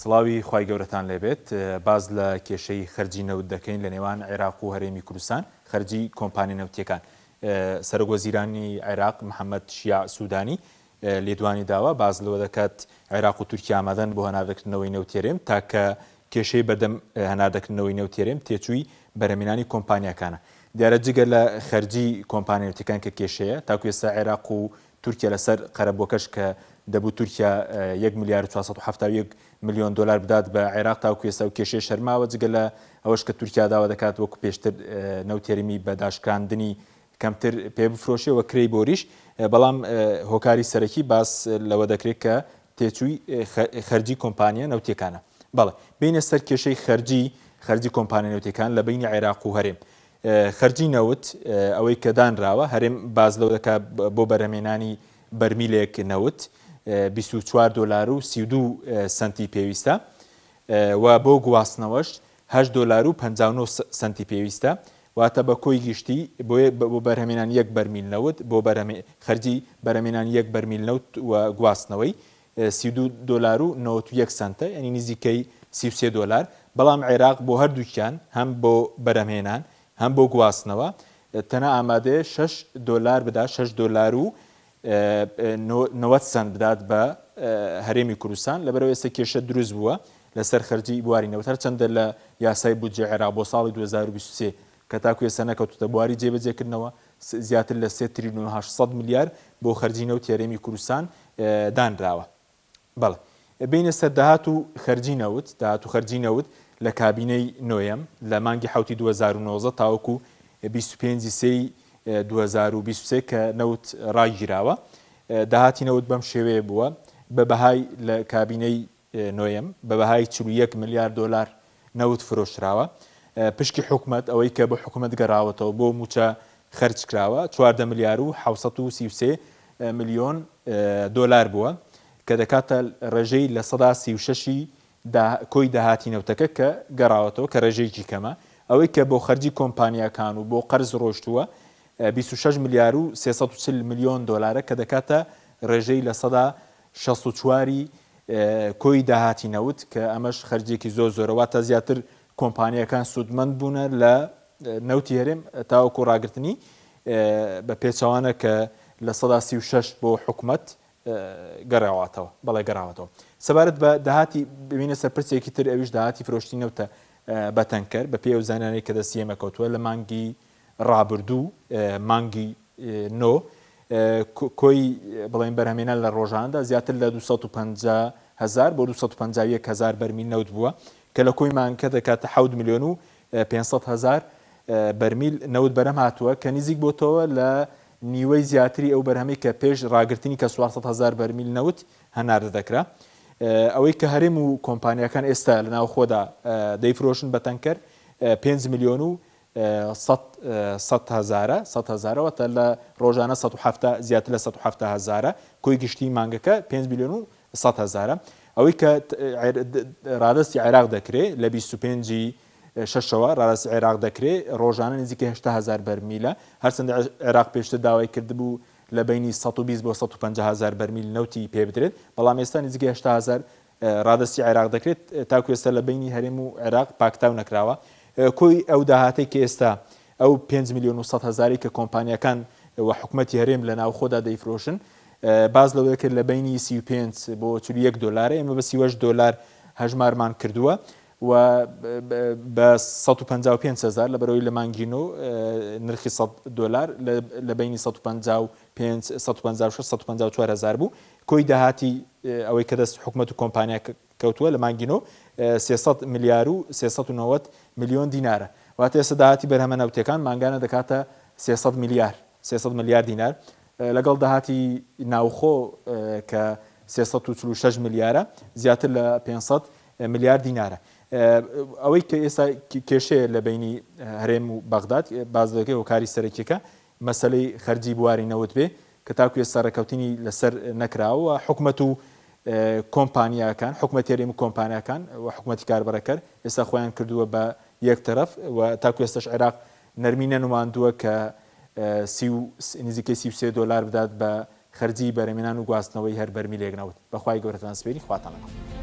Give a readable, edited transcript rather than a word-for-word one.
سڵاوی خوای گەورەتان لێبێت باس لە کێشەی خەرجی نەوت دەکەین لە نێوان عێراق و هەرێمی کوردستان خەرجی کۆمپانیا نەوتیەکان سەرۆک وەزیرانی عێراق محەممەد شیاع سوودانی لێدوانی داوە باس لەوە دەکات عێراق و تورکیا ئامادەن بۆ هەناردەکردنەوەی نەوتی هەرێم تاکە کێشەی بەردەم هەناردەکردنەوەی نەوتی هەرێم تێچووی بەرهەمهێنانی کۆمپانیاکانە دیارە جگە لە خەرجی کۆمپانیا نەوتیەکان کە کێشەیە تاکو ئێستا عێراق و تورکیا لەسەر قەرەبووەکەش کە دەبوو تورکیا یەک ملیار و 471 ملیۆن دۆلار بدات بە عێراق تاوەکو ئێستا ئەو کێشەیە شەرماوە جگە لە ئەوەش کە تورکیا داوا دەکات وەکو پێشتر نەوتی هەرێمی بە داشکاندنی کەمتر پێ بفرۆشێ و کرێی بۆریش بەڵام هۆکاری سەرەکی باس لەوە دەکرێت کە تێچووی خەرجی کۆمپانیا نەوتیەکانە بەڵێ بینە سەر کێشەی خەرجی خەرجی کۆمپانیا نەوتیەکان لە بینی عێراق و هەرێم خەرجی نەوت ئەوەی کە دانراوە، هەرێم باس لەوە دەکات بۆ بەرهەمهێنانی بەرمیلێک نەوت 24 دۆلار و 32 سەنتی پێویستە و بۆ گواستنەوەش 8 دۆلار و 59 سەنتی پێویستە واتە بە کۆی گشتی بۆ بەرهەمێنان یەک بەرمیل نەوت بۆ خەرجی بەرهەمێنان یەک بەرمیل نەوت و گواستنەوەی 32 دۆلار و 91 سەنتە یانی نزیکەی 33 دۆلار، بەڵام عێراق بۆ هەردووکیان هەم بۆ بەرهەمهێنان هەم بۆ گواستنەوە تەنها ئامادەیە شەش دۆلار بدات، شەش دۆلار و 90 سەنت بدات بە هەرێمی کوردستان، لەبەرئەوەی ئێستا کێشە دروست بووە لەسەر خەرجی بواری نەوت، هەرچەندە لە یاسای بودجەی عێراق بۆ ساڵی 2023 کە تاکو ئێستا نەکەوتووتە بواری جێبەجێکردنەوە، زیاتر لە سێ تریلیۆن و 800 ملیار بۆ خەرجی نەوتی هەرێمی کوردستان دانراوە. بەڵێ. بێینە سەر داهات و خەرجی نەوت، داهات و خەرجی نەوت لە کابینەی نۆیەم لە مانگی حەوتی 2019 تاوەکو 25 ی سێی 2023 کە نەوت ڕاگیراوە، داهاتی نەوت بەم شێوەیە بووە، بە بەهای لە کابینەی نۆیەم بە بەهای 41 ملیار دۆلار نەوت فرۆشراوە. پشکی حکومەت، ئەوەی کە بۆ حکومەت گەڕاوەتەوە بۆ مووچە خەرج کراوە، 14 ملیار و 733 ملیۆن دۆلار بووە، کە دەکاتە ڕێژەی 36% ی کۆی داهاتی نەوتەکە کە گەڕاوەتەوە، کە ڕێژەیەکی کەمە. ئەوەی کە بۆ خەرجی کۆمپانیاکان و بۆ قەرز ڕۆیشتووە 26 ملیار و 340 ملیۆن دۆلارە، کە دەکاتە ڕێژەی 64% ی کۆی داهاتی نەوت، کە ئەمەش خەرجییەکی زۆر زۆرە، واتە زیاتر کۆمپانیاکان سوودمەند بوونە لە نەوتی هەرێم تاوەکو ڕاگرتنی، بە پێچەوانە کە 36% بۆ حکومەت گەڕاوەتەوە، بەڵێ گەڕاوەتەوە. سەبارەت بە داهاتی، ببینە سەر پرسێکی تر ئەویش داهاتی فرۆشتنی نەوتە بە تەنکەر، بەپێی ئەو زانیاریانەی کە دەستی ئێمە کەوتووە لە مانگی ڕابردوو مانگی نۆ کۆی بڵێن بەرهەمێنان لە ڕۆژانەدا زیاتر لە 250 هەزار بۆ 251 هەزار بەرمیل نەوت بووە کە لە کۆی مانگەکە دەکاتە 7 ملیۆن و 500 هەزار بەرمیل نەوت بەرهەم هاتووە کە نزیک بۆتەوە لە نیوەی زیاتری ئەو بەرهەمەی کە پێش ڕاگرتنی کە 400 هەزار بەرمیل نەوت هەناردە دەکرا. ئەوەی کە هەرێم و کۆمپانیاکان ئێستا لە ناوخۆدا دەیفرۆشن بە تەنکەر 5 ملیۆن و سەد هەزارە، 100 هەزارە، واتە لە ڕۆژانە 170، زیاتر لە 170 هەزارە، کۆی گشتیی مانگەکە 5 ملیۆن و 100 هەزارە. ئەوەی کە ڕادەستی عێراق دەکرێ لە 25 ی شەشەوە ڕادەستی عێراق دەکرێ ڕۆژانە نزیکەی 80 هەزار بەرمیلە، هەرچەندە عێراق پێشتر داوای کردبوو لە بەینی 120 بۆ 150 هەزار بەرمیل نەوتی پێ بدرێت، بەڵام ئێستا نزیکەی 80 هەزار ڕادەستی عێراق دەکرێت، تاکو ئێستا لە بەینی هەرێم و عێراق پاکتاو نەکراوە. کۆی ئەو داهاتەی کە ئێستا ئەو 5 ملیۆن و 100 هەزارەی کە کۆمپانیاکان و حکومەتی هەرێم لە ناوخۆدا دەیفرۆشن، باس لەوە دەکرێت لە بەینی 35 بۆ 41 دۆلارە، ئێمە بە 38 دۆلار هەژمارمان کردووە و بە 155 هەزار لەبەرئەوەی لە مانگی نۆ نرخی 100 دۆلار لە بەینی 155، 156، 154 هەزار بوو. کۆی داهاتی ئەوەی کە دەست حکومەت و کۆمپانیا کەوتووە لە مانگی نۆ 300 ملیار و 390 ملیۆن دینارە. واتە ئێستا داهاتی بەرهەمە نەوتیەکان مانگانە دەکاتە 300 ملیار، 300 ملیار دینار لەگەڵ داهاتی ناوخۆ کە 346 ملیارە زیاتر لە 500 ملیار دینارە. ئەوەی کە ئێستا کێشەیە لە بەینی هەرێم و بەغداد باس دەکەی هۆکاری سەرەکیەکە مەسەلەی خەرجی بواری نەوت بێ کە تاکو ئێستا ڕێککەوتنی لەسەر نەکراوە و حکومەت و کۆمپانیاکان، حکومەتی هەرێم و کۆمپانیاکان و حکومەتی کاربەڕێکەر ئێستا خۆیان کردووە بە یەک تەرەف و تاکو ئێستاش عێراق نەرمی نەنواندووە کە نزیکەی 33 دۆلار بدات بە خەرجی بەرهەمهێنان و گواستنەوەی هەر بەرمیلێک نەوت. بە خوای گەورەتان سپێرین خواتان لەگەڵ.